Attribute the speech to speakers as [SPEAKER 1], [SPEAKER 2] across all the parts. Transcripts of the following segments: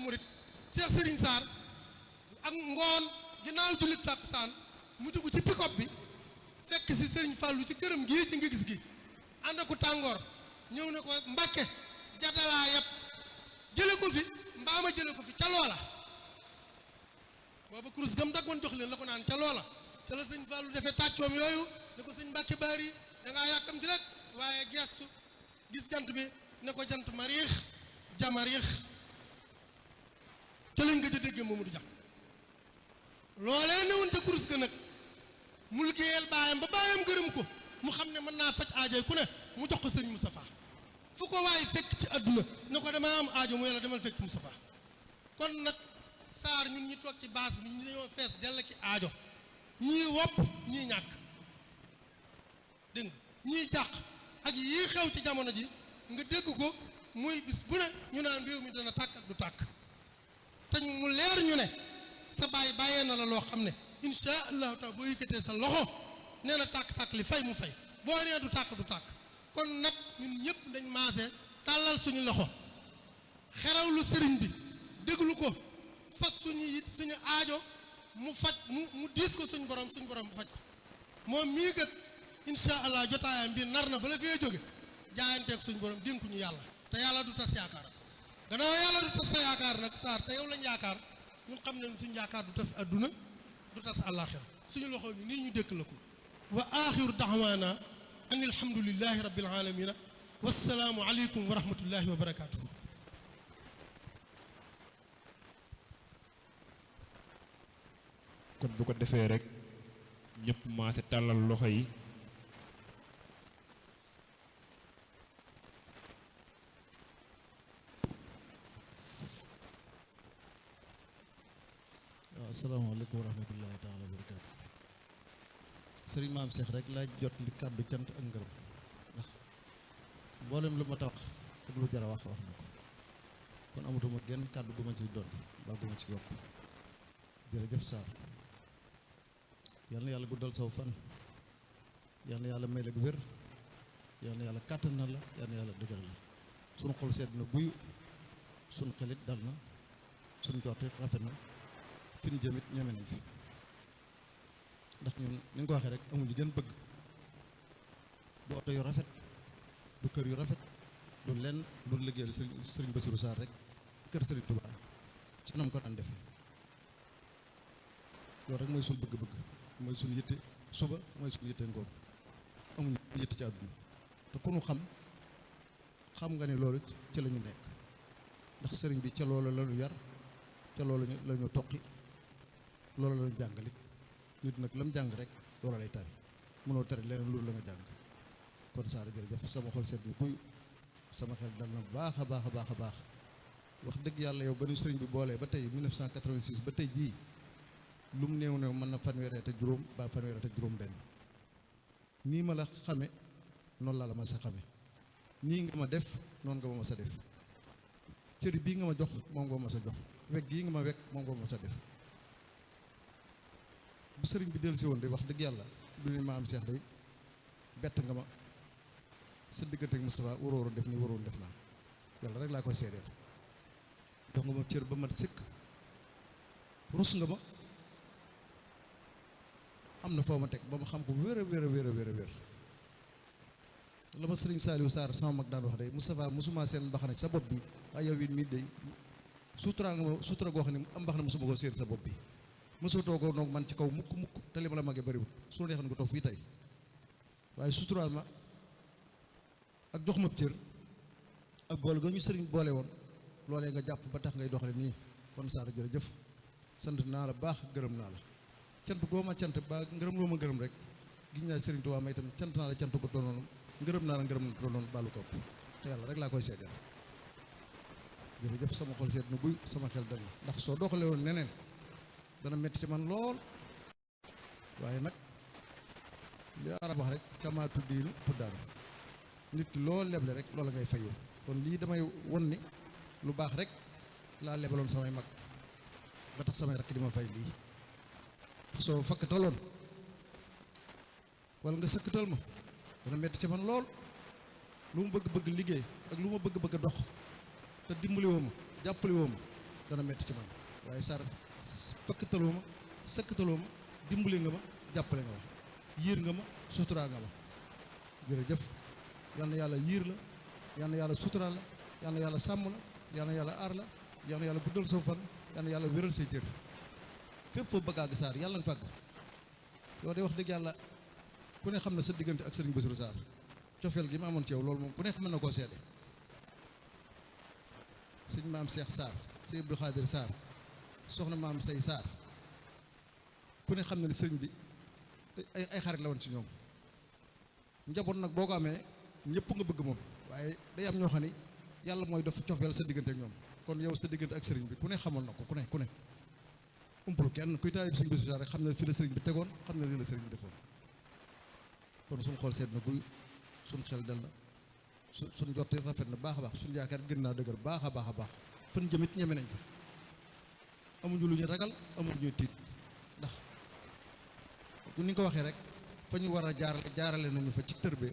[SPEAKER 1] murit Cheikh Serigne Sarr ak ngoon ginnaaw jullit takkusaan mu dugg ci pick-up bi fekk si Serigne Fallou ci këram gii ci nga gis gi ànd ak tàngoor ñëw ne ko Mbàkke jadalaa yëpp jële ko fi mbaama jële ko fi ca loola booba kurus gam daggoon jox leen la ko naan ca loola ca la sëñ Fallou defee tàccoom yooyu ne ko sëñ Mbàkke Bari da ngaa yàkkam di rek waaye gestu gis jant bi ne ko jant mariix jamariix ca lañ nga ja déggee moomu du jax loolee newoon ca kurus ga nag mu liggéeyal baayam ba baayam gërëm ko mu xam ne mën naa faj aajoy ku ne mu jox ko sëñ Moustapha fu ko waaye fekk ci àdduna ne ko damaa am aajo mu yàlla demal fekk Moustapha kon nag Sarr ñun ñi toog ci baas bi ñu dañoo fees dell ki aajo ñii wopp ñii ñàkk dégg nga ñii jàq ak yii xew ci jamono ji nga dégg ko muy bis bu ne ñu naan réew mi dana tàkk ak du tàkk te mu leer ñu ne sa baay bàyyee na la loo xam ne insha allahu taala boo yëkkatee sa loxo nee na tàkk-tàkk li fay mu fay boo nee du tàkk du tàkk kon nag ñun ñëpp dañ maase tàllal suñu loxo xerawlu sëriñ bi déglu ko fas suñu it suñu aajo mu faj mu diis ko suñu borom bu faj ko moom mii gët insha allah jotaayam bi nar na bala fee jóge jaayanteeg suñu borom dénkuñu yàlla te yàlla du tas yaakaar gannaaw yàlla du tas sa yaakaar nag Sarr te yow lañ yaakaar ñun xam nañ suñu yaakaar du tas adduna du tas àllaaxira suñu loxo ngi nii ñu dékk la ko wa axiru daxwaana an alhamdulillahi rabbil alamina wassalaamu aleykum wa rahmatullahi wa barakatuhu
[SPEAKER 2] kon bu ko defee rek ñëpp maase tàllal loxo yi
[SPEAKER 3] waaw asalaamaaleykum wa rahmatullahi taala wa barakaatu sëriñ maam Cheikh rek laaj jot li kàddu cant ak ngërëm ndax mboolem lu ma ta wax ak lu jar a wax na ko kon amatuma genn kàddu gu ma ci dolli mbaa gu ma ci yokk jërëjëf Sarr yal na yàlla guddal saw fan yal na yàlla may la wér yal na yàlla kàttan na la yal na yàlla dëgëral la sunu xol sedd na guyu sunu xelit dal na sunu joote rafet na fi ñu jëmit ñeme nañ fi ndax ñun ni nga ko waxee rek amuñu gën bëgg du oto yu rafet du kër yu rafet du lenn du liggéeyal sëriñ Bassirou Sarr rek kër sëriñ Touba ci nam ko daan defee loolu rek mooy suñu bëgg-bëgg mooy suñu yitte suba mooy suñu yitte ngoon amuñu yitte ci àdduna te ku nu xam nga ne loolu ci la ñu nekk ndax sëriñ bi ca loolu la ñu yar ca loolu la ñu toqi loolu la ñu jàngalit nit nag la mu jàng rek loolu lay tari mënoo tari leneen loolu la nga jàng kon Sarr jërëjëf sama xol seet ni kuy sama xel dal na baax a baax a baax a baax wax dëgg yàlla yow ba ñu sëriñ bi boolee ba tey 1986 ba tey jii lu mu néew néew mën na fanweeri at ak juróom ba fanweeri at ak juróom benn nii ma la xame noonu laa la ma sa xame nii nga ma def noonu nga ma ma sa def cëri bii nga ma jox moom nga ma sa jox wekk gii nga ma wekk moom nga ma sa def bu sëriñ bi dellusi woon de wax dëgg yàlla du ni ma am seex day bett nga ma sa diggante ak Moustapha waroon def ni waroon def naa yàlla rek laa koy seedeel jox nga ma cër ba mat sëkk rus nga ma am na foo ma teg ba ma xam ko wér a wér a wér a wér a wér la ma sëriñ Saliou Sarr sama mag daan wax de Moustapha mosuma seen mbaxana sa bopp bi waaye yow it mii day sutura nga ma sutura goo xam ne am mbaxana mosuma koo seen sa bopp bi mosoo toogoo noog man ci kaw mukk mukk te li ma la magee bariwul su neexoon nga toog fii tey waaye suturaal ma ak jox ma cër ak boole ga ñu sëriñ boole woon loolee nga jàpp ba tax ngay doxale nii kon Sarr jërëjëf sant naa la baax gërëm naa la cant goo ma cant ba ngërëm loo ma gërëm rek giñ naa sëriñ Tuubaa ma itam cant naa la cant ko toonoonu ngërëm naa la ngërëm na toonoonu bàllu ko te yàlla rek laa koy seedeel jërëjëf sama xol seet na guy sama xel dal na ndax soo doxalee woon neneen dana metti ci man lool waaye nag li arab wax rek kama tuddiinu tuddaanu nit ki loo leble rek loola ngay fayu kon lii damay won ni lu baax rek laa lebaloon samay mag ba tax samay rakk di ma fay lii ndax soo fakkataloon wala nga sëkkatal ma dana metti ci man lool lu mu bëgg-bëgg liggéey ak lu ma bëgg-bëgg dox te dimbali woo ma jàppali woo ma dana metti ci man waaye Sarr fëkkataloo ma sëkkataloo ma dimbali nga ma jàppale nga ma yiir nga ma suturaal nga ma jërëjëf. yal na yàlla yiir la, yal na yàlla suturaal la, yal na yàlla sàmm la, yal na yàlla aar la, yal na yàlla guddal soo fan, yal na yàlla wéral say cër fépp foo bëgg àgg Sarr yàlla nga fàgg. yow de wax dëgg yàlla ku ne xam na sa diggante ak Serigne Bassirou Sarr cofeel gi ma amoon ci yow loolu moom ku ne xam na koo seede. sëñ maam Cheikh Sarr, sëñ Abdou Khadir Sarr, soxna maam Say Sarr ku ne xam na ne sëriñ bi ay xarit la woon ci ñoom. njaboot nag boo ko amee ñëpp nga bëgg moom, waaye day am ñoo xam ne yàlla mooy def cofeel sa diggante ak ñoom. kon yow sa diggante ak sëriñ bi ku ne xamoon na ko, ku ne umpul kenn kuy taalibe sëñ Bassirou Sarr rek xam ne fii la sëriñ bi tegoon, xam ne lii la sëriñ bi defoon. kon suñ xool seet na guy, suñ xel dal na, suñ jot rafet na baax a baax, suñ yaakaar gën naa dëgër baax a baax a baax. fan jëmit ñeme nañ fa, amuñu lu ñu ragal, amuñu lu ñuy tiit, ndax ni nga ko waxee rek fa ñu war a jaarale nañu fa ci tërbe,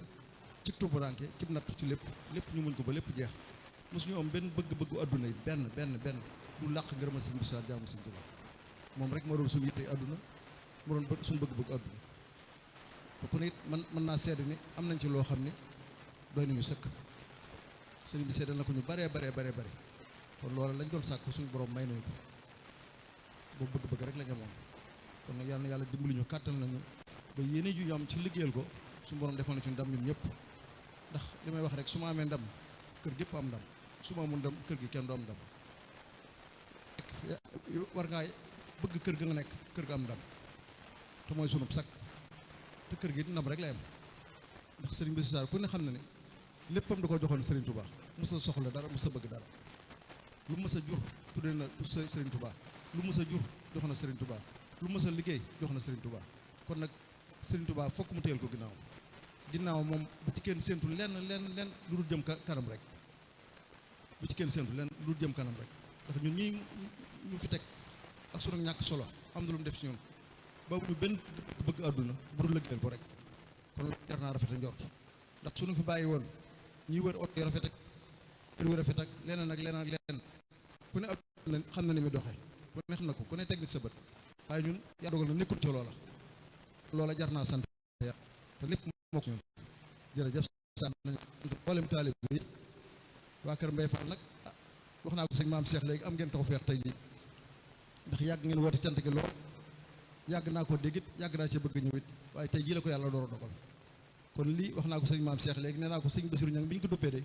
[SPEAKER 3] ci tuburanke, ci nattu, ci lépp ñu muñ ko ba lépp jeex. mosuñu am benn bëgg-bëggu adduna yi benn du làq ngërëmal sëñ Bassirou Sarr jaamu sëñ Tuubaa. moom rek moo doon suñu yitte adduna, moo doon suñu bëgg-bëggu adduna. te ku ne it mën naa seede ni am nañ ci loo xam ni doy nañu sëkk. sëriñ bi seedal na ko ñu baree kon loolu lañ doon sàkk suñu borom may nañu ko, boobu bëgg-bëgg rek lañ amoon. kon nag yal na yàlla dimbali ñu, kàttal nañu ba yéene ju ñu am ci liggéeyal ko suñu borom defal na ci ndam ñun ñëpp. ndax li may wax rek su ma amee ndam kër gépp am ndam, su ma amul ndam kër gi kenn du am ndam. war ngaa bëgg kër ga nga nekk, kër ga am ndam, te mooy sunub sakk, te kër gi ndam rek lay am. ndax Serigne Bassirou Sarr ku ne xam na ne léppam da koo joxoon Serigne Touba, mos a soxla dara, mos a bëgg dara. lu mës a jur tuddee na Serigne Touba, lu mës a jur jox na Serigne Touba, lu mës a liggéey jox na Serigne Touba. kon nag Serigne Touba fokk mu téyel ko ginnaaw moom bu ci kenn séentu lenn lu dul jëm kanam rek, bu ci kenn séentu lenn lu dul jëm kanam rek. ndax ñun ñii ñu fi teg ak sunu ñàkk solo am na lu mu def ci ñun ba ñu benn bëgg àdduna bu dul liggéeyal ko rek. kon jar naa rafet njort, ndax suñu fi bàyyi woon ñuy wër oto yu rafet ak kër yu rafet ak leneen ku ne xam na ni muy doxee, ku ne xam na ko, ku ne teg nit sa bët. waaye ñun yaa dogal na nekkul ci loola jar naa sant yàlla, te lépp moo ko ñun. jërëjëf sant nañu mboolem taalib bi waa kër Mbaye Fall nag wax naa ko sëñ maam Cheikh léegi am ngeen tawfeex tey jii, ndax yàgg ngeen woote cant gi lool, yàgg naa ko déggit, yàgg naa ci bëgg ñëwit, waaye tey jii la ko yàlla door a dogal. kon lii wax naa ko sëñ maam Cheikh léegi nee naa ko sëñ Bassirou Niang bi ñu ko duppee de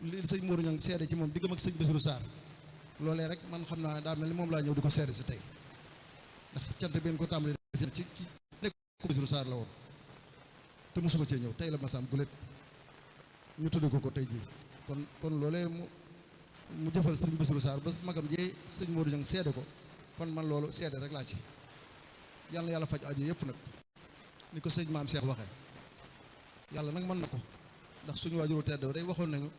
[SPEAKER 3] li sëñ Mourou Niang seede ci moom diggam ak sëñ Bassirou Sarr loolee rek man xam naa daa mel ni moom laa ñëw di ko seede si tey. ndax cant benn ko tàmbali def ci nekk ko Bassirou Sarr la woon te mosuma cee ñëw, tey la ma sàmm gulet ñu tudd ko tey jii. kon loolee mu jëfal sëñ Bassirou Sarr ba magam jee sëñ Mourou Niang seede ko, kon man loolu seede rek laa ci. yàlla na yàlla faj aajo yëpp nag ni ko sëñ maam Cheikh waxee. yàlla nag mën na ko, ndax suñu waajuru tedd day waxoon nañu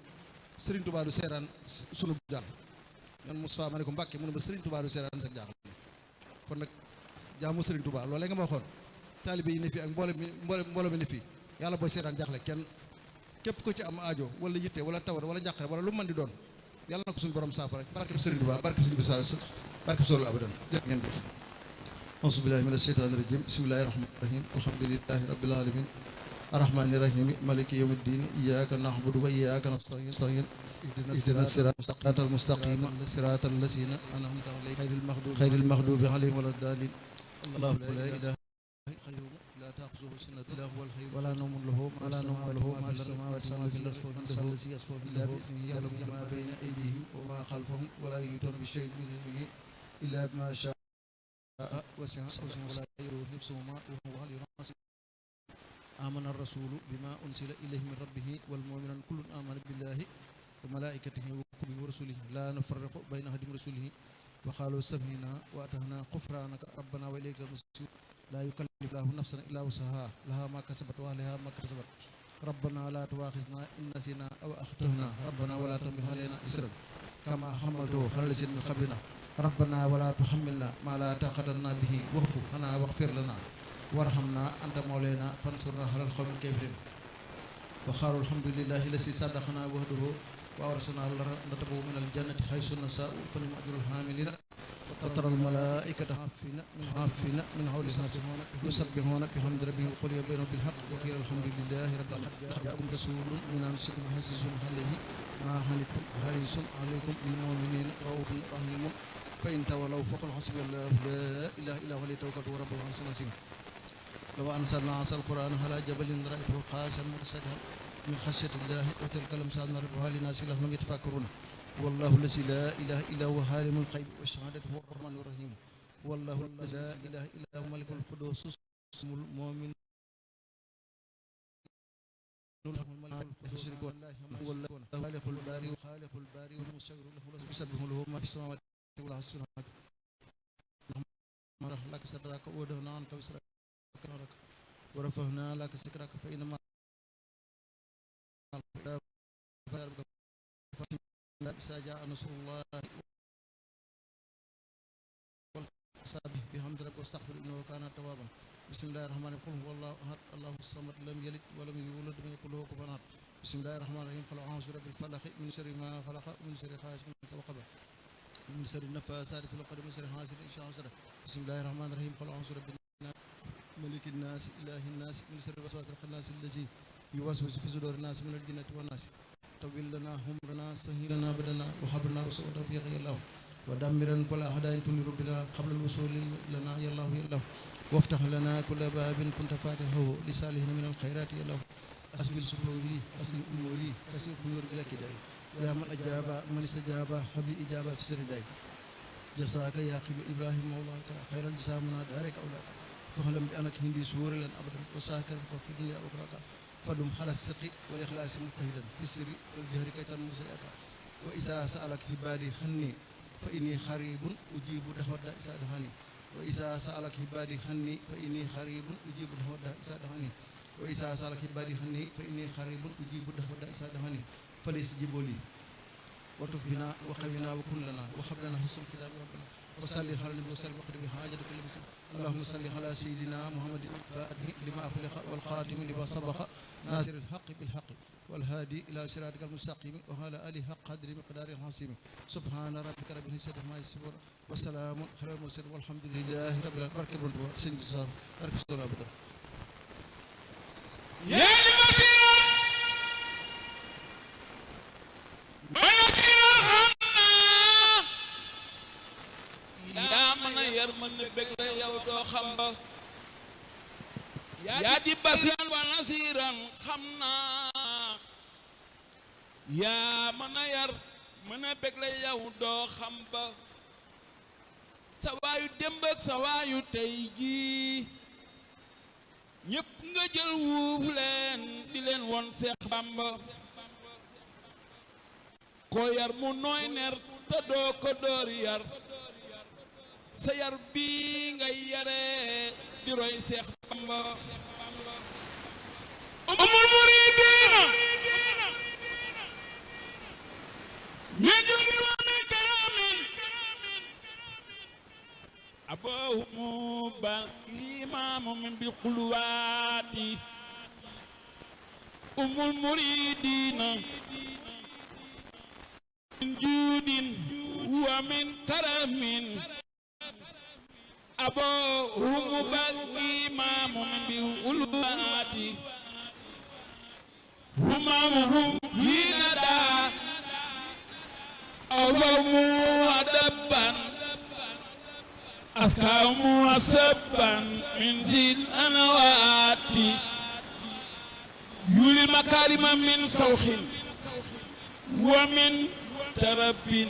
[SPEAKER 3] Serigne Touba du seeraan sunu jàll. man Moustapha ma ne ko Mbàkke mu ne ba Serigne Touba du seeraan sa jaaxal. kon nag jaamu Serigne Touba loolee nga ma waxoon, taalibe yi ne fii ak mbooloo mi ne fii, yàlla booy seeraan jaaxle kenn. képp ko ci am aajo wala yitte wala tawat wala njàqare wala lu mën di doon, yàlla na ko suñu borom saafara ci barke Serigne Touba, barke Serigne Bassirou Sarr, barke Sool abadan. jërë ngeen jëf. auzu billaahi mina sheytaani rajiim, bismillaahi rahmaani rahiim, alhamdulillaahi rabbil aalamiin, arrahmaani rahiim, maliki yawmi ddiin, iyyaaka na'budu wa iyyaaka nasta'iin, ihdina siraatal mustaqiim, siraatal laziina an'amta alayhim, ghayril maghduubi alayhim wa lad-daalliin. allaahu laa ilaaha illaa huwa laa ta'khudhuhu sinatun wa laa nawmun lahu maa fis samaawaati wa maa fil ardi allazii yashfa'u illaa bi-iznihi ya'lamu maa bayna aydiihim wa maa khalfahum wa laa yuhiituuna bi-shay'in min ilmihi illaa bimaa shaa'a وسع ولا يؤوده حفظهما وهو العلي العظيم. آمن الرسول بما أنزل إليه من ربه والمؤمنون كل آمن بالله وملائكته وكتبه ورسله لا نفرق بين أحد من رسله وقالوا سمعنا وأطعنا غفرانك ربنا وإليك المصير لا يكلف الله نفسا إلا وسعها لها ما كسبت وعليها ما اكتسبت ربنا لا تؤاخذنا إن نسينا أو أخطأنا ربنا ولا تحمل علينا إصرا كما حملته على الذين من قبلنا ربنا ولا تحملنا ما لا طاقة لنا به واعف عنا واغفر لنا وارحمنا أنت مولانا فانصرنا على القوم الكافرين وقالوا الحمد لله الذي صدقنا وعده وأورثنا نتبوأ من الجنة حيث نشاء فنعم أجر العاملين وترى الملائكة حافين من حولها يسبحون بحمد ربهم وقضي بينهم بالحق وقيل الحمد لله رب العالمين قد جاءكم رسول من أنفسكم عزيز عليه ما عنتم حريص عليكم بالمؤمنين رؤوف رحيم فإن تولوا فقل حسبي الله لا إله إلا هو عليه توكلت ورب العرش العظيم لو أنزلنا هذا القرآن على جبل رأيته خاشعا متصدعا من خشية الله وتلك الأمثال نضربها للناس لعلهم يتفكرون والله الذي لا إله إلا هو عالم الغيب والشهادة هو الرحمن الرحيم والله الذي لا إله إلا هو ملك القدوس المؤمن المشرك هو الخالق الباري وخالق الباري والمصور له يسبح له ما في السماوات والأرض سبحانك لك صدرك ووضعنا عنك وزرك ورفعنا لك ذكرك فإنما إذا جاء نصر الله والحسابه بحمد ربك واستغفر إنه كان توابا بسم الله الرحمن الرحيم قل هو الله أحد الله الصمد لم يلد ولم يولد ولم يكن له كفوا أحد بسم الله الرحمن الرحيم قل أعوذ برب الفلق من شر ما خلق من شر حاسد إذا وقب من شر النفاثات في العقد من شر حاسد إذا حسد بسم الله الرحمن الرحيم قل أعوذ برب الناس ملك الناس إله الناس من شر الوسواس الخناس الذي يوسوس في صدور الناس من الجنة والناس طويل لنا همرنا سهل لنا بدنا وحبنا رسول توفيق يا الله ودمرا كل أعداء تنير بنا قبل الوصول لنا يا الله يا الله وافتح لنا كل باب كنت فاتحه لصالحنا من الخيرات يا الله أسبل سروري أسل أموري كسر خيور بلا كداي يا من أجاب من استجاب حبل إجابة في سر داي جزاك يا قبل إبراهيم مولاك خير الجزاء من دارك أولاك فهلم بأنك هندي سور لن أبدا وساكر في الدنيا أخراك فدم على الصدق والإخلاص مجتهدا في السر والجهر كي تنمو سيئك وإذا سألك عبادي عني فإني خريب أجيب دعوة إذا دعاني وإذا سألك عبادي عني فإني خريب أجيب دعوة إذا دعاني وإذا سألك عبادي عني فإني خريب أجيب دعوة إذا دعاني فليستجيبوا لي وارتف بنا وقونا وكن لنا وهب لنا حسن كتاب ربنا وصلي على النبي وسلم وقدم حاجة كل مسلم اللهم صل على سيدنا محمد الفاتح لما أخلق والخاتم لما سبق ناصر الحق بالحق والهادي إلى صراطك المستقيم وعلى آله حق قدر مقدار العظيم سبحان ربك رب العزة عما يصفون وسلام على المرسلين والحمد لله رب العالمين barke Borom Tuubaa sëñ bi saar barke Sëñ Abdou
[SPEAKER 4] yaa mën a yar mën na bëgg la yow doo xam ba yaa di basiran wa nasiran xam naa yaa mën a yar mën a bëgg la yow doo xam ba sa waayu démb ak sa waayu tey jii ñépp nga jël wuuf leen di leen won Seex Bamba koo yar mu nooy ner te doo ko door yar sa yar bii ngay yare di roy Seex Bamba umul muridiina min judi wa min karamin aboohumu bal imaamu min bil xuluwaati umul muridiina min judin wa min karamin أبوهم بل إمام بالغلوات همامهم في ندى أوهم أدبا أسكاهم وسبا من زين أنوات يولي مكارم من سوخ ومن ترب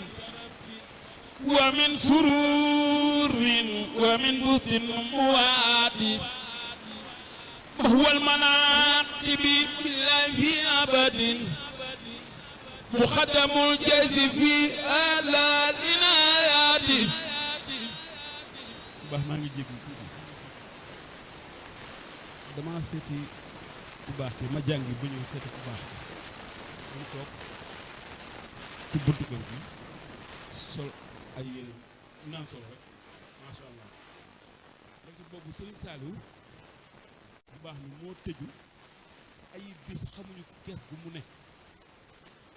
[SPEAKER 4] ومن سرور ومن بسط موات وهو المناقب بالله في أبد مقدم الجيش في آلاء العنايات
[SPEAKER 2] baax maa ngi jéggi dama seeti ku baax ki ma jàngi ba ñëw seeti ku baax ki dañ toog ci buntu kër gi sol ay yére naan sol rek macha allah léegi boobu Serigne Saliou bu baax ni moo tëju ay bis xamuñu kees gu mu ne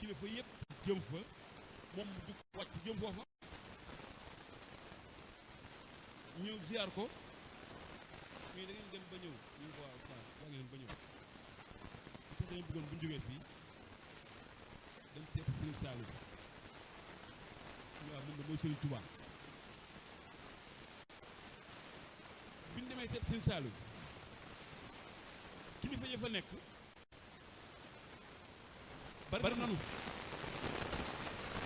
[SPEAKER 2] kilifa yëpp jëm fa moom mu dugg wàcc jëm foofa ñëw ziar ko mais da ngeen dem ba ñëw ñu ngi ko waaw saa waa ngeen dem ba ñëw sax dañu bëggoon bu ñu jógee fii dem seeti Serigne Saliou waaw moom la mooy Serigne Touba bi ñu demee seeti Serigne Saliou kilifa ya fa nekk bari nanu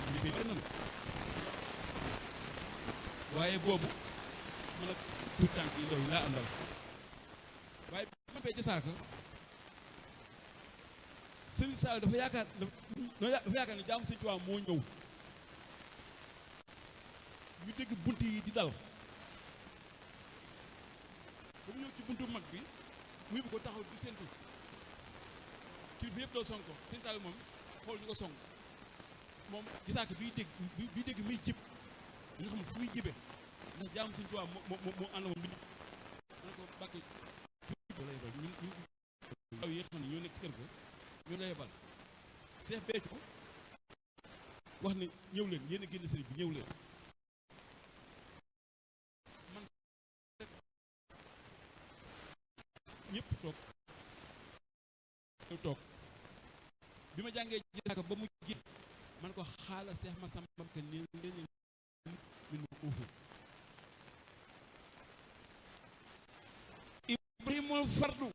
[SPEAKER 2] kilifa yi bari nanu waaye boobu man ak tout tànk yi ndaw yi laa àndal waaye ma bee jasaaka Serigne Saliou dafa yaakaar ne jaamu Serigne Touba moo ñëw ñu dégg bunt yi di dal ba mu ñëw ci buntu mag bi muy bu ko taxaw di séntu kilifa yëpp doo song ko Serigne Saliou moom xool ñu ko song moom gisaaka biy dégg muy jib ñu nga xam ne fu muy jibe ndax jaamu Serigne Touba moo ànd moom bi ne ko bàkke lay yebal ñu aw yi nga xam ne ñoo nekk ci kër ga ñoo lay yebal Seex Béthio wax ne ñëw leen yéen a génn sëriñ bi ñëw leen man ñëpp toog bi ma jàngee gisaaka ba mu ji man ko xaala Seex ma sambam ka néew leen min uhu ibrahimul fardu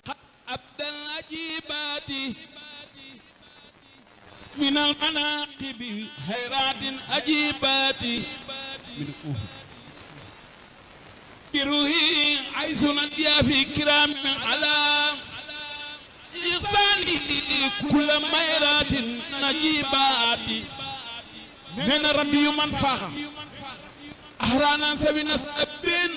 [SPEAKER 2] xat abdal ajibaati min al manaqibi hayratin ajibaati min uhu biruhi aysuna diyafi kiramin ala ihsani kulla mayratin najibaati nena rabbi yu man faaxa ahranan sabina sabbin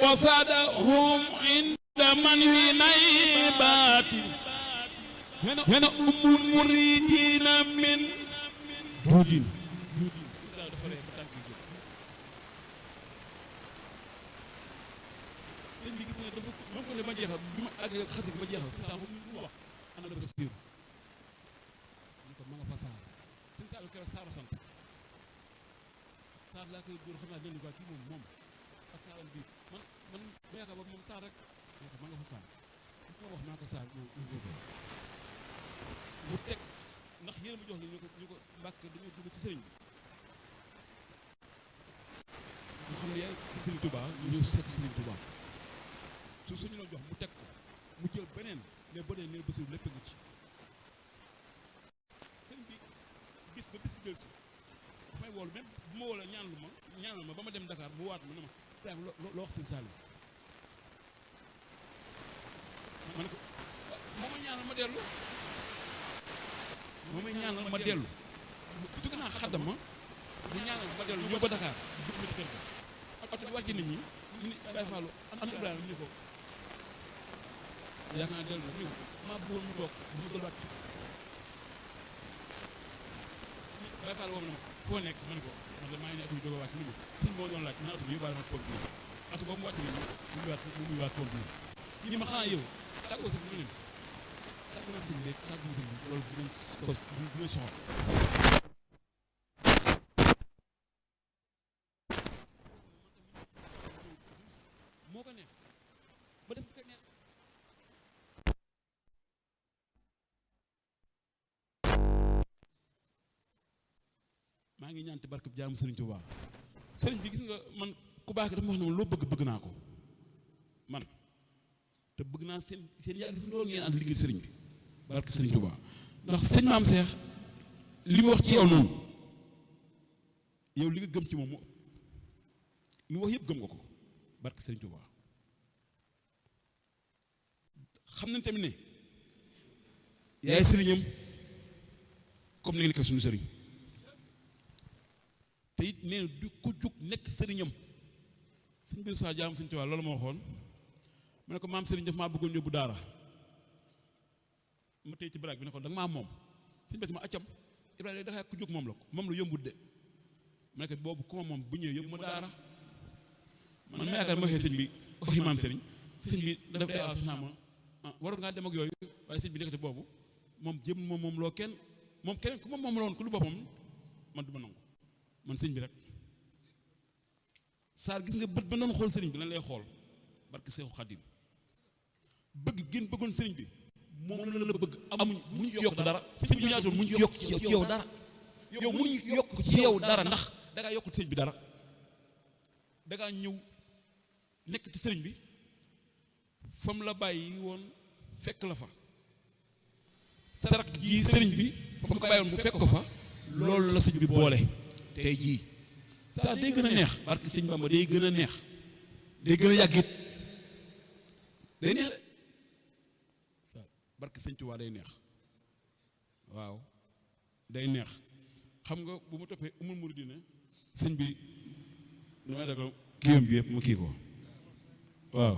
[SPEAKER 2] wasadahum inda man fi naybati hena ummul muridina min dudin sëñ bi gis nga dafa moom ko ne ma jeexal bi ma àgg xasi ba jeexal si saa mu wax ana dafa siiru ñu ko ma nga fa saar sëñ Saliou keroog saara sant saar laa koy dóor xam naa leen quoi kii moom ak saaram bi man ba yaakaar boobu moom saar rek moo ko ma nga fa saar bu ma wax maa ko saar mu teg ndax yéen mu jox la ñu ko mbàkk dañoo dugg ci sëriñ bi ñu xam ne yaay si sëriñ Touba ñu seet sëriñ Touba suñu la jox mu teg ko mu jël beneen ne beneen neen bési lépp ngi ci sëriñ bi bis bi jël si dafay woolu même bu ma woola ñaanal ma ba ma dem Dakar mu waat ma ne ma Ibrahima loo wax sëñ Saliou ma ne ko moo ma ñaanal ma dellu jóge naa xaddam ma mu ñaanal ma dellu ñëw ba Dakar dugg ma ci kër ga oto bi wàcce nit ñi ñu ni Baye Fallou an Ibrahima ñu ko yaakaar naa dellu na ñëw maa bëggoon mu toog bu mu dal wàcc Baye Fallou woo na ma foo nekk ma ne ko man de maa ngi ne oto bi doog a wàcc mu ne sëñ moo doon laaj man oto bi yóbbaale ma tool bi oto boobu mu wàcc nit ñi mu muy waat tool bi ñi ma xanaa yow tàggoo sëñ bi ma leen tàgg naa sëñ bi tàgg na sëñ bi loolu bu leen soxal moo ko neex ba def ko neex maa ngi ñaan ci barke jaamu Serigne Touba Serigne bi gis nga man ku baax dafa wax ne loo bëgg naa ko man te bëgg naa seen yàgg fi loolu ngeen ànd liggéey Serigne bi barke Serigne Touba ndax sëñ maam Seex li mu wax ci yow noonu yow li nga gëm ci moom moo li mu wax yëpp gëm nga ko barke Serigne Touba xam nañ tamit ne yaay sëriñam comme ni nga nekk suñu sëriñ te it nee na du ko jug nekk sëriñam sëñ bi saa jaam sëñ Touba loolu ma waxoon mu ne ko maam sëriñ daf maa bëggoon yóbbu daara ma tey ci baraag bi ne ko danga maa moom sëñ bés ma accam Ibrahima dafay ku jóg moom la yombut de ma ne ko boobu ku ma moom bu ñëwee yóbbu ma daara man ma yaakaar ma waxee sëñ bi waxi maam sëriñ bi daf day sax naa ma waroon ngaa dem ak yooyu waaye sëñ bi nekkati boobu moom jëm moom loo kenn moom keneen ku ma moom loon ku lu boppam man du ma nangu man sëñ bi rek Sarr gis nga bët ba doon xool sëriñ bi lan lay xool barke Seexu Xadim bëgg gën bëggoon sëriñ bi moom la bëgg amuñ mënuñ ci yokk dara sëñ bi ñaatoon mënuñ ci yokk ci yow dara yow mënuñ yokk ci yow dara ndax dangaa yokkut sëriñ bi dara dangaa ñëw nekk ci sëriñ bi fam la bàyyi woon fekk la fa sarak ji sëriñ bi fam ko bàyyi woon mu fekk ko fa loolu la sëñ bi boole tey jii saa day gën a neex barke sëñ Bamba day gën a neex day gën a yàggit day neex de saa barke sëñ Tuubaa day neex waaw day neex xam nga bu ma toppee umul muridina sëñ bi damay dako kiyam bi yëpp mu kii ko waaw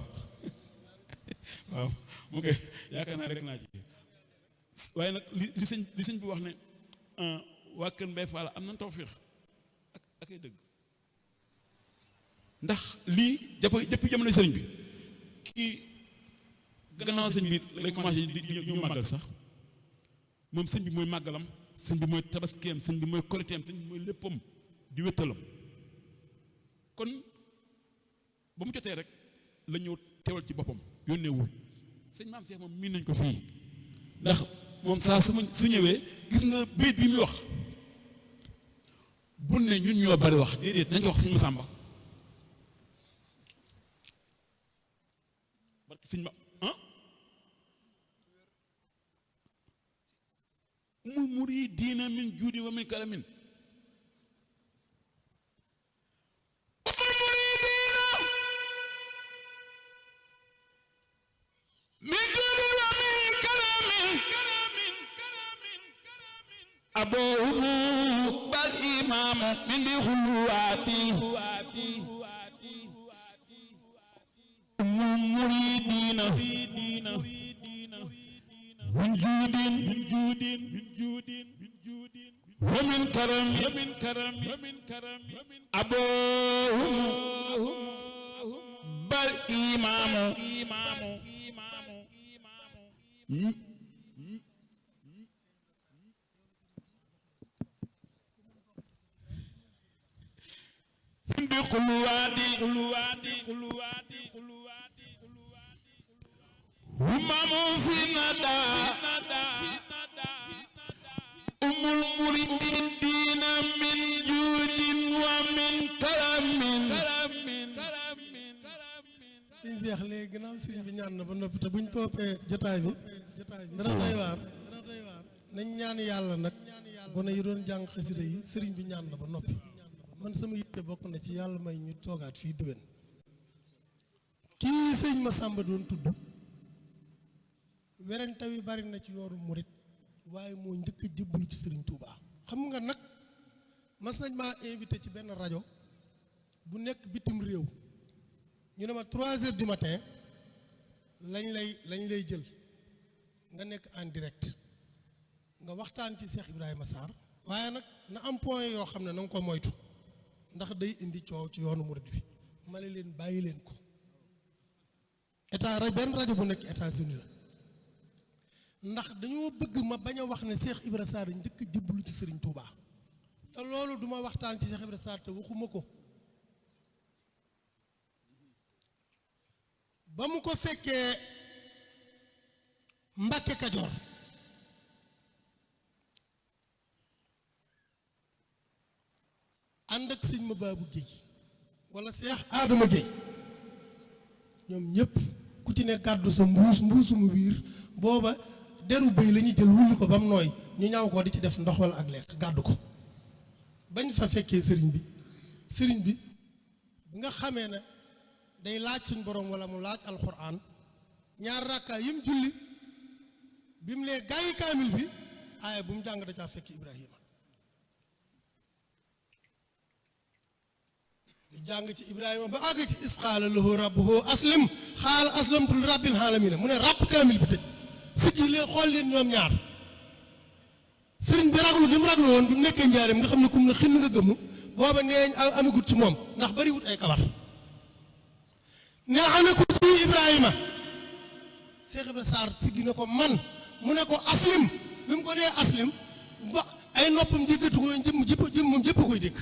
[SPEAKER 2] waaw mu koy yaakaar naa rek naa ci waaye nag li sëñ bi wax ne waa Kër Mbay Fall am nañ tawféex ak ay dëgg ndax lii jàpp jamono sëriñ bi kii gannaaw sëñ bi lay commencé di ñu màggal sax moom sëñ bi mooy màggalam sëñ bi mooy tabaskeem sëñ bi mooy koriteem sëñ bi mooy léppam di wéttalam kon ba mu jotee rek la ñëw teewal ci boppam yónneewul sëñ maam Cheikh moom miin nañ ko fii ndax moom saa su ñëwee gis nga béyit bi muy wax bu ne ñun ñoo bari wax déedéet nañ ko wax sëñ Masamba barke sëñ ma umul muridiina min juudi wa min karamin أبوهم بل إمام من خلواتي المريدين من جود ومن كرم أبوهم بل إمام بقلواتي همم في ندى أم المريدين من جود ومن كرم
[SPEAKER 1] sëñ Cheikh léegi gannaaw sëriñ bi ñaan na ba noppi te buñ toppee jotaay bi dana doy waar nañ ñaan yàlla nag gone yi doon jàng xasida yi sëriñ bi ñaan na ba noppi man sama yitte bokk na ci yàlla may ñu toogaat fii déwén kii sëñ Masamba doon tudd werante wi bari na ci yoonu murit waaye moo njëkk a jébbalu ci sëriñ Touba xam nga nag mas nañ maa invité ci benn rajo bu nekk bitim réew ñu ne ma 3 heures du matin lañ lay jël nga nekk en direct nga waxtaan ci Cheikh Ibrahima Sarr waaye nag na am point yoo xam ne na nga ko moytu ndax day indi coow ci yoonu murid bi ma ne leen bàyyi leen ko benn rajo bu nekk États-Unis la ndax dañoo bëgg ma bañ a wax ne Cheikh Ibrahima Sarr njëkk a jébbalu ci Serigne Touba te loolu duma waxtaan ci Cheikh Ibrahima Sarr te waxuma ko ba mu ko fekkee Mbàkke Kajoor ànd ak sëñ ma baabu géey wala Cheikh Adama Gueye ñoom ñëpp ku ci ne gàddu sa mbuusum wiir booba deru bëy la ñuy jël wulli ko ba mu nooy ñu ñaw ko di ci def ndox wala ak lekk gàddu ko bañ fa fekkee sëriñ bi bi nga xamee ne day laaj suñ borom wala mu laaj alxuraan ñaar rakkaa yim julli bi mu lee gaayi kaamil bi aaya bu mu jàng da caa fekk Ibrahima di jàng ci Ibrahima ba àgg ci isqaala lahu rabbuhu aslim xaala aslamtu li rabbil aalamiina mu ne ràpp kaamil bi tëj siggi leen xool leen ñoom ñaar sëriñ bi raglu li mu raglu woon bi mu nekkee njaareem nga xam ne kum ne xin nga gëmm booba neeñ amagut ci moom ndax bariwut ay kawar ne ana ko ci Ibrahima Cheikh Ibrahima Sarr siggi na ko man mu ne ko aslim bi mu ko dee aslim ba ay noppam déggatu ko jëmmam jëpp koy dégg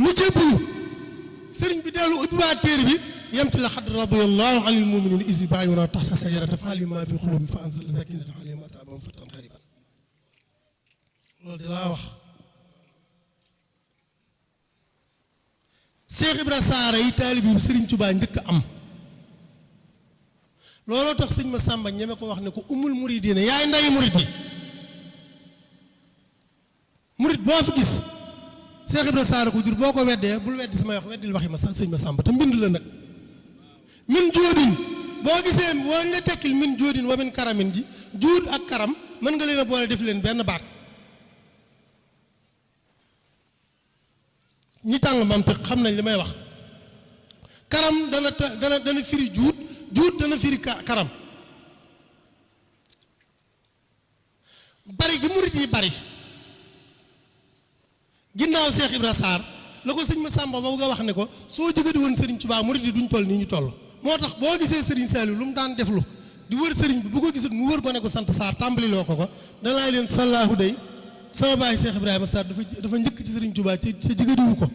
[SPEAKER 1] mu jébbalu sëriñ bi dellu ubbiwaat téere bi yemti la xad radiyallahu anil muminina is yubayi'unaka taxta sajarati fa'alima ma fi qulubihim fa anzala sakinata alayhim wa asabahum fatan qariban loolu di laa wax Cheikh Ibra Saara yi taalibi bi Sëriñ Tuubaa njëkk am looloo tax sëñ ma Sàmba ñeme ko wax ne ko umul muridina yaay ndayi murid yi murid boo fi gis Cheikh Ibra Saara ko jur boo ko weddee bul weddi sama wax weddil waxi ma sëñ ma Sàmba te mbind la nag min jóodin boo gisee boo nga tekkil min jóodin wa min karamin ji juud ak karam mën nga leen a boole def leen benn baat ñi tàng mam te xam nañ li may wax karam dana firi juut juut dana firi karam bari gi murit yi bari ginnaaw Cheikh Ibra Sarr la ko sëñ ma Sàmba ba nga wax ne ko soo jëgadi woon Sëriñ Tuubaa murit yi duñ toll nii ñu toll moo tax boo gisee Sëriñ Saliou lu mu daan deflu di wër sëriñ bi bu ko gisut mu wër ko ne ko sant Sarr tàmbali loo ko danaa leen sallaahu day sama baay Cheikh Ibrahima Sarr dafa njëkk ci Sëriñ Tuubaa ci jëgadiwu ko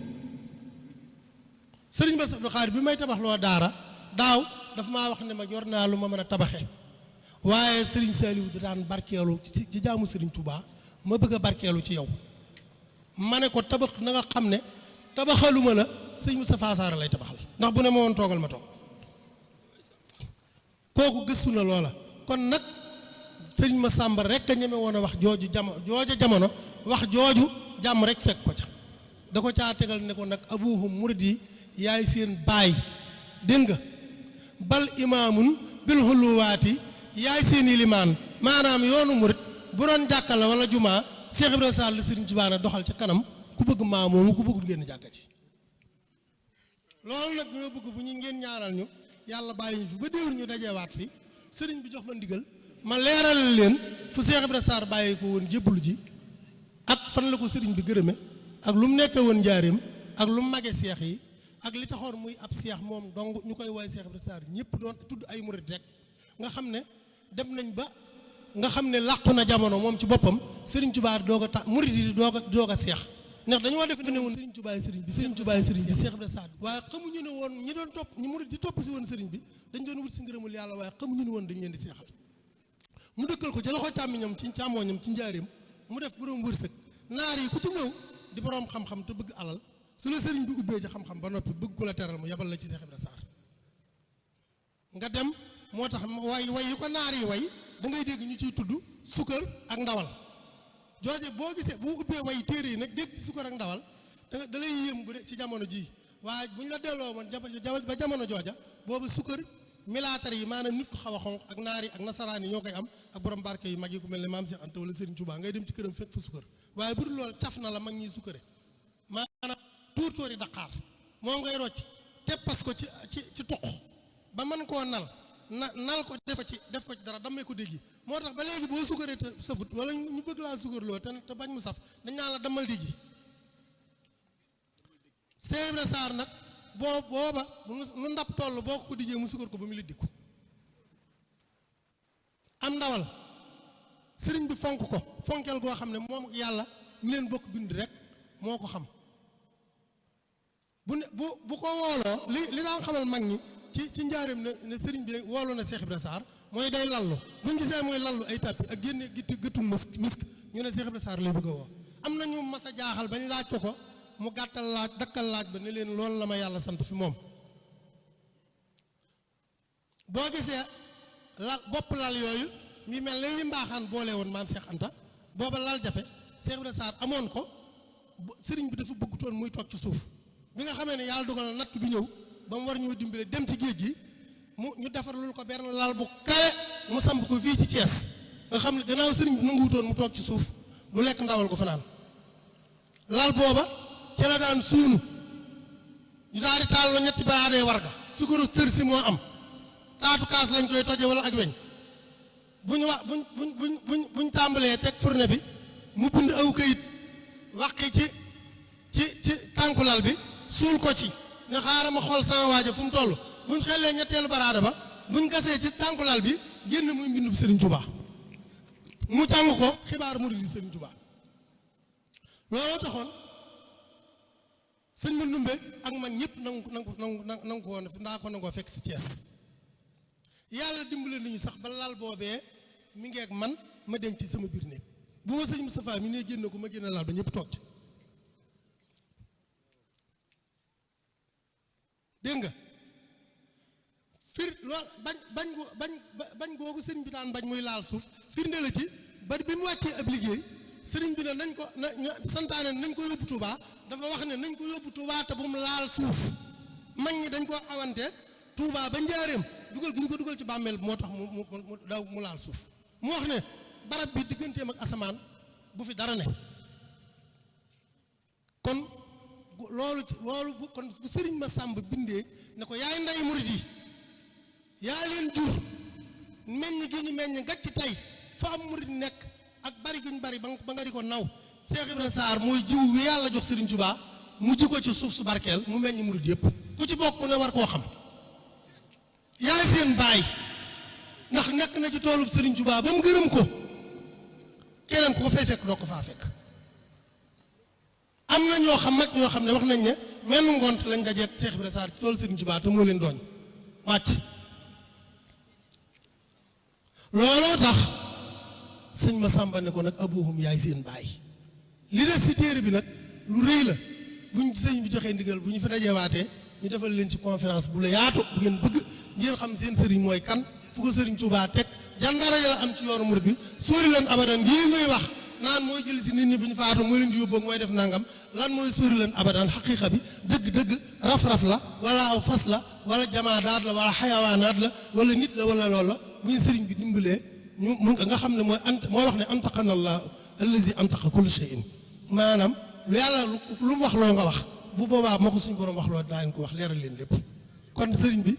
[SPEAKER 1] Sëriñ Bass Abdou Khadre bi may tabax loo daara daaw dafa maa wax ne ma jor naa lu ma mën a tabaxe waaye Sëriñ Saliou da daan barkeelu ci jaamu Sëriñ Tuubaa ma bëgg a barkeelu ci yow ma ne ko tabax na nga xam ne tabaxaluma la sëñ Moustapha Sarr lay tabaxal ndax bu ne ma woon toogal ma toog kooku gëstu na loola kon nag sëriñ ma Sàmba rek a ñeme woon a wax jooja jamono wax jooju jàmm rek fekk ko ca da ko caa tegal ne ko nag abuhum murid yi yaay seen baay dégg nga bal imaamun bil xuluwaati yaay seen ilimaan maanaam yoonu murid bu doon jàkka la wala jumaa Cheikh Ibrahima Sall Sëriñ Tuubaa na doxal ca kanam ku bëgg maa moomu ku bëggul génn jàkka ji loolu nag ñoo bëgg bu ñu ngeen ñaanal ñu yàlla bàyyi ñu fi ba déwén ñu dajewaat fi sëriñ bi jox ma ndigal ma leeral leen fu Cheikh Ibrahima Sarr bàyyi ko woon jébbalu ji ak fan la ko sëriñ bi gërëme ak lu mu nekkee woon njaareem ak lu mu mage seex yi ak li taxoon muy ab seex moom dong ñu koy woy Cheikh Ibrahima Sarr ñëpp doon tudd ay murid rek nga xam ne dem nañ ba nga xam ne làqu na jamono moom ci boppam Sëriñ Tuubaa doog a murid yi doog a seex ndax dañoo def ne woon Sëriñ Tuubaa sëriñ bi Cheikh Ibrahima Sarr waaye xamuñu ne woon ñi doon topp ñi murid di topp si woon sëriñ bi dañ doon wut si ngërëmul yàlla waaye xamuñu ne woon dañ leen di seexal mu dëkkal ko ca loxo càmmooñam ci njaareem mu def borom wërsëg naar yi ku ci ñëw di borom xam-xam te bëgg alal su la sëriñ bi ubbee ci xam-xam ba noppi bëgg ko la teral mu yabal la ci Cheikh Ibrahima Sarr nga dem moo tax way yu ko naar yi way da ngay dégg ñu ciy tudd sukkar ak ndawal jooje boo gisee boo ubbee way téere yi nag dégg ci sukkar ak ndawal da lay yéem bu de ci jamono jii waaye bu ñu la delloo woon ba jamono jooja boobu sukkar militaire yi maanaam nit ku xaw a xonq ak naar yi ak nasaraan yi ñoo koy am ak borom barke yu mag yi ku mel ne maam Cheikh Anta wala Serigne Touba ngay dem ci këram fekk fa sukkar waaye bu dul loolu caf na la mag ñi sukkare maanaam tuur-tuuri Dakar moom ngay rocc teppas ko ci tuq ba mën koo nal ko def ko ci dara damay ko déggi moo tax ba léegi boo sukkaree te safut wala ñu bëgg laa sukkarloo te bañ mu saf dañ naan la damal déggi Cheikh Ibrahima Sarr nag booba nu ndab toll boo ko dijjee mu sukkar ko ba mu liddiku am ndawal sëriñ bi fonk ko fonkeel goo xam ne moom yàlla ñu leen bokk bind rek moo ko xam bu ko wooloo li daan xamal mag ñi ci njaareem ne sëriñ bi woolu na Cheikh Ibrahima Sarr mooy day lallu bu ñu gisee mooy lallu ay tàppi ak génne gëttu misk ñu ne Cheikh Ibrahima Sarr lay bëgg a woo am na ñu mas a jaaxal bañ laaj ko mu dakkal laaj ba ne leen loolu la ma yàlla sant fi moom boo gisee bopp lal yooyu mi mel ne yi mbaaxaan boole woon maam Cheikh Anta booba lal jafe Cheikh Ibrahima Sarr amoon ko sëriñ bi dafa bëggutoon muy toog ci suuf bi nga xamee ne yàlla dogal na natt bi ñëw ba mu war ñoo dimbale dem ci géej gi ñu defarlul ko benn lal bu kawe mu samp ko fii ci Thiès nga xam ne gannaaw sëriñ bi nanguwutoon mu toog ci suuf lu lekk ndawal ko fanaan lal booba ci la daan suunu ñu daal di taal la ñetti baraadee warga sukaru tër si moo am taatu kaas lañ koy toje wala ak weñ buñ tàmbalee teg fourne bi mu bind aw kayit waqi ci tànku lal bi suul ko ci nga xaaral ma xool sama waaja fu mu toll buñ xellee ñetteelu baraada ba buñ gasee ci tànkulal bi génn muy mbindum Serigne Touba mu jàng ko xibaar murid yi Serigne Touba looloo taxoon sëñ ma ndumbe ak man ñëpp nangu ko woon ndaa ko nangoo fekk si Thiès yàlla dimbale nañu sax ba lal boobee mi ngi ak man ma denc ci sama biir néeg bu ma sëñ Moustapha mi ne génn ko ma génn lal ba ñëpp toog ci dégg nga lool bañ googu sëriñ bi daan bañ muy laal suuf firnde la ci bari bi mu wàccee ab liggéey sëriñ bi ne nañ ko santaane nañ ko yóbbu Touba dafa wax ne nañ ko yóbbu Touba te bu mu laal suuf mag ñi dañ ko awante Touba ba njaareem dugal gi ñu ko dugal ci bàmmeel moo tax mu daw mu laal suuf mu wax ne barab bi digganteem ak asamaan bu fi dara ne kon loolu kon bu sëriñ ma sàmb bindee ne ko yaay nday murid yi yaa leen jur meññ gi ñu meññ gàcc tey fa am murid nekk ak bari gi ñu bari ba nga di ko naw Cheikh Ibrahima Sarr mooy jiw wi yàlla jox Serigne Touba mu ji ko ci suuf su barkeel mu meññ murid yëpp ku ci bokk ne war koo xam yaay seen baay ndax nekk na ci toolub Serigne Touba ba mu gërëm ko keneen ku ko fay fekk doo ko faa fekk am na ñoo xam mag ñoo xam ne wax nañ ne menn ngont lañ dajeeg Cheikh Ibrahima Sarr ci toolu Serigne Touba te moo leen dooñ wàcc looloo tax sëñ ma sàmba ne ko nag abuhum yaay seen baay li des ci téere bi nag lu rëy la buñ sëñ bi joxee ndigal bu ñu fi dajewaatee ñu defal leen ci conférence bu la yaatu bu ngeen bëgg ngeen xam seen sëriñ mooy kan fu ko sëriñ Touba teg jandara la am ci yoonu murid bi sóori leen abadan lii ngay wax naan mooy jël si nit ñi bu ñu faatu mooy leen di yóbboog mooy def nangam lan mooy sóori leen abadan xaqiiqa bi dëgg-dëgg raf-raf la wala aw fas la wala jamaadaat la wala xayawaanaat la wala nit la wala loolu la bu ñu sëriñ bi dimbalee ñu nga xam ne mooy wax ne antaqana allah allazi antaqa kulli shay'in maanaam lu yàlla lu mu wax loo nga wax bu boobaa moo ko suñu borom wax loo daañu ko wax leeral leen lépp kon sëriñ bi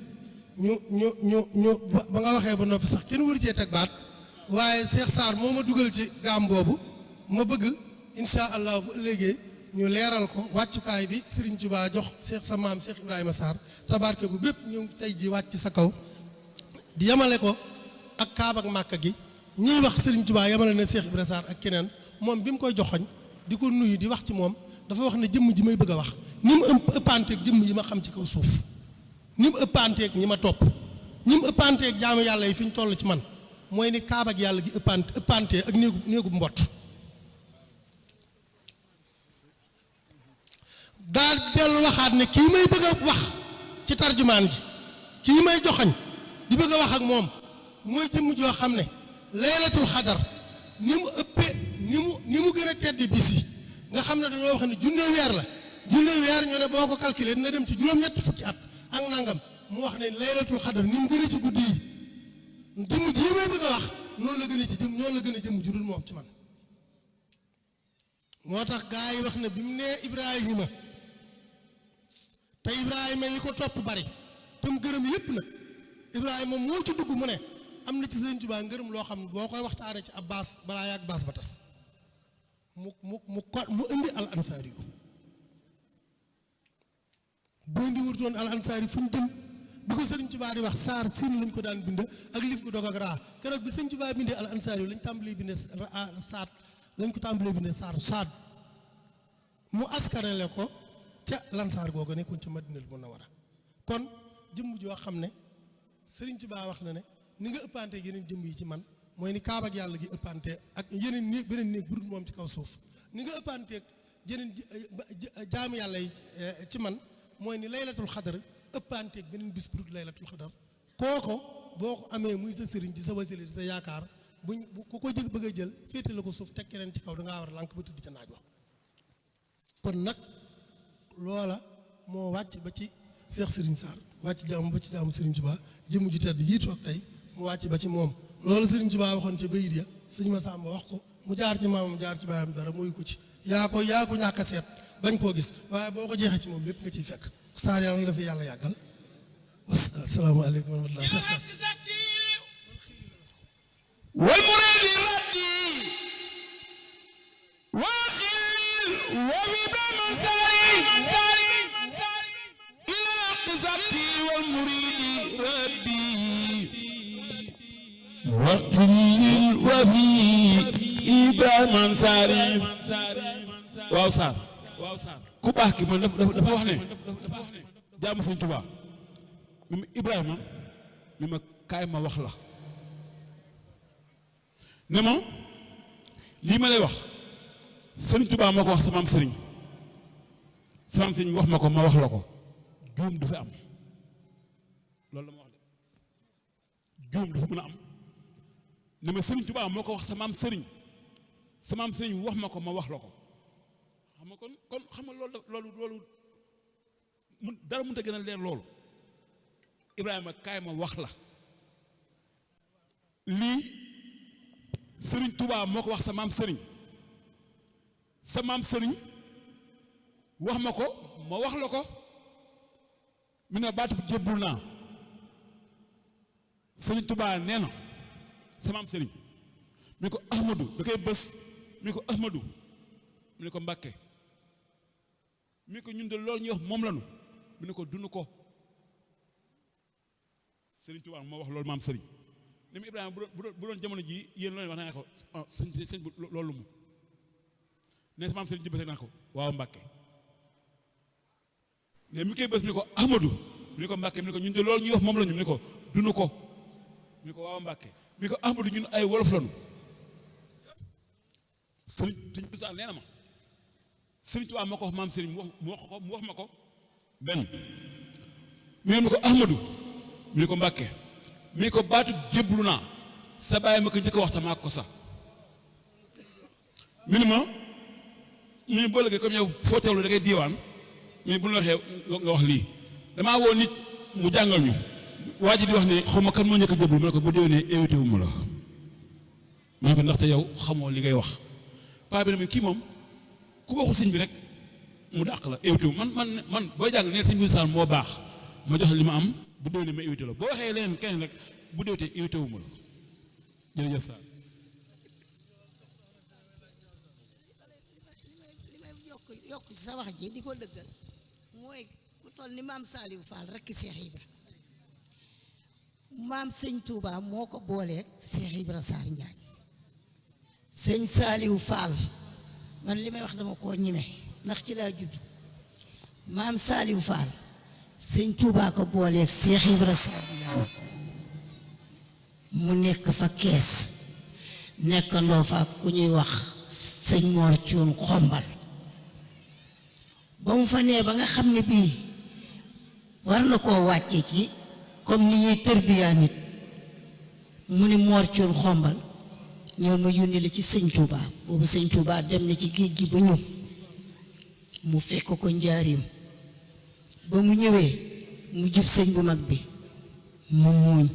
[SPEAKER 1] ñu ba nga waxee ba noppi sax kenn waru cee teg baat waaye Cheikh Sarr moo ma dugal ci gaam boobu ma bëgg insha allah bu ëllëgee ñu leeral ko wàccukaay bi Serigne Touba jox Cheikh sa maam Cheikh Ibrahima Sarr tabarke bu bépp ñu tey ji wàcc sa kaw di yemale ko ak Kaaba ak Màkka gi ñiy wax Serigne Touba yemale na Cheikh Ibrahima Sarr ak keneen moom bi mu koy joxoñ di ko nuyu di wax ci moom dafa wax ne jëmm ji may bëgg a wax ni mu ëppanteeg jëmm yi ma xam ci kaw suuf ni mu ëppanteeg ñi ma topp ni mu ëppanteeg jaamu yàlla yi fi ñu toll ci man mooy ni Kaaba ak yàlla gi ëppantee ak néegu mbott daal dellu waxaat ne kii may bëgg a wax ci tarjumaan ji kii may joxañ di bëgg a wax ak moom mooy jëmm joo xam ne laylatul xadar ni mu ëppee ni mu gën a tedd bis yi nga xam ne dañoo wax ne junne weer la junne weer ñu ne boo ko calculé dina dem ci juróom-ñetti fukki at ak nangam mu wax ne laylatul xadar ni mu gën a ci guddi yi jëmm ji may bëgg a wax noonu la gën a ci jëm noonu la gën a jëmm ju dul moom ci man moo tax gaa yi wax ne bi mu nee Ibrahima te Ibrahima yi ko topp bari te mu gërëm lépp nag Ibrahima moo ci dugg mu ne am na ci Sëriñ Tuubaa ngërëm loo xam ne boo koy waxtaanee ci ab baas balaa yàgg baas ba tas mu indi al ansaari yu bu indi wutoon al ansaari fu ñu jëm bi ko Sëriñ Tuubaa di wax saar siin lañ ko daan bind ak lif gu dog ak raa keroog bi Sëriñ Tuubaa bindee al ansaari yu lañ tàmbalee bindee saat lañ ko tàmbalee bindee saad mu askanale ko ca lansaar googu nekkoon ca Madinatul Munawwara kon jëmm joo xam ne Sëriñ Tuubaa wax na ne ni nga ëppante yeneen jëmm yi ci man mooy ni Kaaba ak yàlla gi ëppante ak yeneen néeg beneen néeg bu dul moom ci kaw suuf ni nga ëppanteeg yeneen jaamu yàlla yi ci man mooy ni laylatul xadar ëppanteeg beneen bis bu dul laylatul xadar kooko boo ko amee muy sa sëriñ di sa wasila di sa yaakaar buñ ku ko jëg bëgg a jël féete la ko suuf teg keneen ci kaw dangaa war a lànk ba tëdd ca naaj wax kon nag loola moo wàcc ba ci Cheikh Serigne Sarr wàcc jaamu ba ci jaamu Serigne Touba jëmm ji tedd jiitu ak tey mu wàcc ba ci moom loolu Serigne Touba waxoon ca bayit ya sëñ Massamba wax ko mu jaar ci maamam jaar ci baayam dara mooy ko ci yaa ko ñàkk a seet bañ koo gis waaye boo ko jeexee ci moom lépp nga ciy fekk Sarr yàlla na la fi yàlla yàggal asalaamaaleykum wa rahmatulah
[SPEAKER 4] wal muridi raddi waaxil wa bi bamasari ila qisati wal muridi raddi waqilil wa fi Ibrahima Ansari waaw Sarr ku baax ki man dafa wax ne jaamu Sëñ Tuubaa mi Ibrahima mi ma kaay ma wax la ne ma lii ma lay wax Sëñ Tuubaa moo ko wax sama sëriñ wax ma ko ma wax la ko juum du fi am loolu la ma wax de juum du fi mën a am ne ma Sëriñ Tuubaa moo ko wax sama sëriñ wax ma ko ma wax la ko xam nga kon xam nga loolu mun dara mënut a gën a leer loolu Ibrahima kaay ma wax la lii Sëriñ Tuubaa moo ko wax sa maam sëriñ wax ma ko ma wax la ko mu ne baatu jébbul naa Sëriñ Tuubaa nee na sa maam sëriñ mi ko Ahmadou da koy bës mi ko Ahmadou mu ne ko Mbàkke mi ko ñun de loolu ñuy wax moom lanu mu ne ko dunu ko Sëriñ Tuubaa moo wax loolu maam sëriñ ne mu Ibrahima bu doon jamono ji yéen loolu wax naa ko sëñ bu loolu mu ne sa maam sëriñ jëbëse naa ko waaw Mbàkke ne mi koy bés mi ne ko Ahmadou mi ne ko Mbàkke mi ne ko ñun de loolu ñuy wax moom lañu mi ne ko dunu ko mi ne ko waaw Mbàkke mi ne ko Ahmadou ñun ay wolof lañu sëriñ Busaa nee na ma Sëriñ Tuubaa moo ko wax maam sëriñ mu wax ma ko benn mi ne ko Ahmadou mi ne ko Mbàkke mi ne ko baatu jébbalu naa sa bàyyi ma ko njëkk a wax tamaa ko sax mi ne ma mu ne boo léegi comme yow foo teewlu da ngay diiwaan mais bu ñu waxee nga wax lii damaa woo nit mu jàngal ñu waa ji di wax ne xaw ma kan moo njëkk a jébbalu ma ne ko bu déwénee invité wu ma la ma ne ko ndaxte yow xamoo li ngay wax paa bi ne kii moom ku waxul sëñ bi rek mu dàq la invité wu man booy jàng neen sëñ bi Sall moo baax ma jox li ma am bu déwénee ma invité la boo waxee leneen keneen rek bu déwétee invité wu ma la jërëjëf Sall
[SPEAKER 5] yokk ci sa wax ji di ko dëggal mooy ku toll ni maam Saliou Fall rekk Cheikh Ibra maam sëñ Touba moo ko booleeg Cheikh Ibra Sarr Njaañ sëñ Saliou Fall man li may wax dama koo ñime ndax ci laa judd maam Saliou Fall sëñ Touba ko booleeg Cheikh Ibra Sarr Njaañ mu nekk fa kees nekkandoo fa ku ñuy wax sëñ Mor Cuun Xombal ba mu fa nee ba nga xam ne bii war na koo wàcce ci comme ni ñuy tërbiyaa nit mu ni Mor Cuun Xombal ñëw ma yónni la ci sëñ Touba boobu sëñ Touba dem na ci géej gi ba ñëw mu fekk ko njaarim ba mu ñëwee mu jub sëñ bu mag bi mu muuñ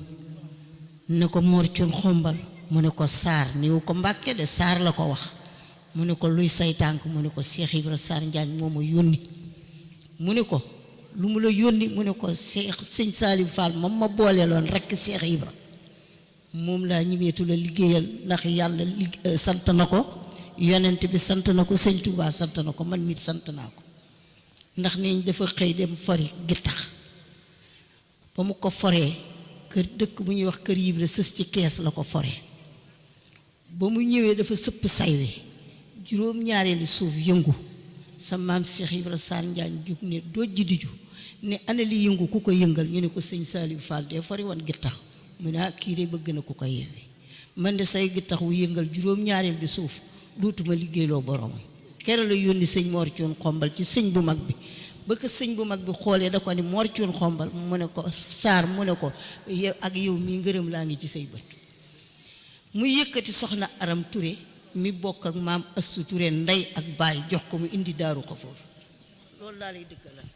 [SPEAKER 5] ne ko Mor Cuun Xombal mu ne ko Saar niwu ko Mbàkke de Saar la ko wax mu ne ko luy say tànk mu ne ko Cheikh Ibra Sarr Njaañ moo ma yónni mu ne ko lu mu la yónni mu ne ko sëñ Saliou Fall moom ma booleeloon rekk Cheikh Ibra moom laa ñimeetu la liggéeyal ndax yàlla sant na ko yonent bi sant na ko sëñ Touba sant na ko man mit sant naa ko ndax neñ dafa xëy dem fori gittax ba mu ko foree kër dëkk bu ñuy wax kër Ibra sës ci kees la ko foree ba mu ñëwee dafa sëpp saywe juróom-ñaareeli suuf yëngu sa maam Cheikh Ibra Sarr Njaañ jug ne dojji diju ne ana li yëngu ku ko yëngal ñu ne ko sëñ Saliou Fall de fari woon gittax mu ne kii de bëgg na ku ko yeewee man de say gittax wu yëngal juróom-ñaareel bi suuf dootuma liggéeyloo boromam kere la yónni sëñ Mor Cuun Xombal ci sëñ bu mag bi ba ko sëñ bu mag bi xoolee da ko ni Mor Cuun Xombal mu ne ko Sarr mu ne ko yow ak yow mii ngërëm laa ngi ci say bët mu yëkkati soxna Aram Touré mi bokk ak maam Astou Touré ndey ak baay jox ko mu indi Daaru Xafoor loolu laa lay dëggalal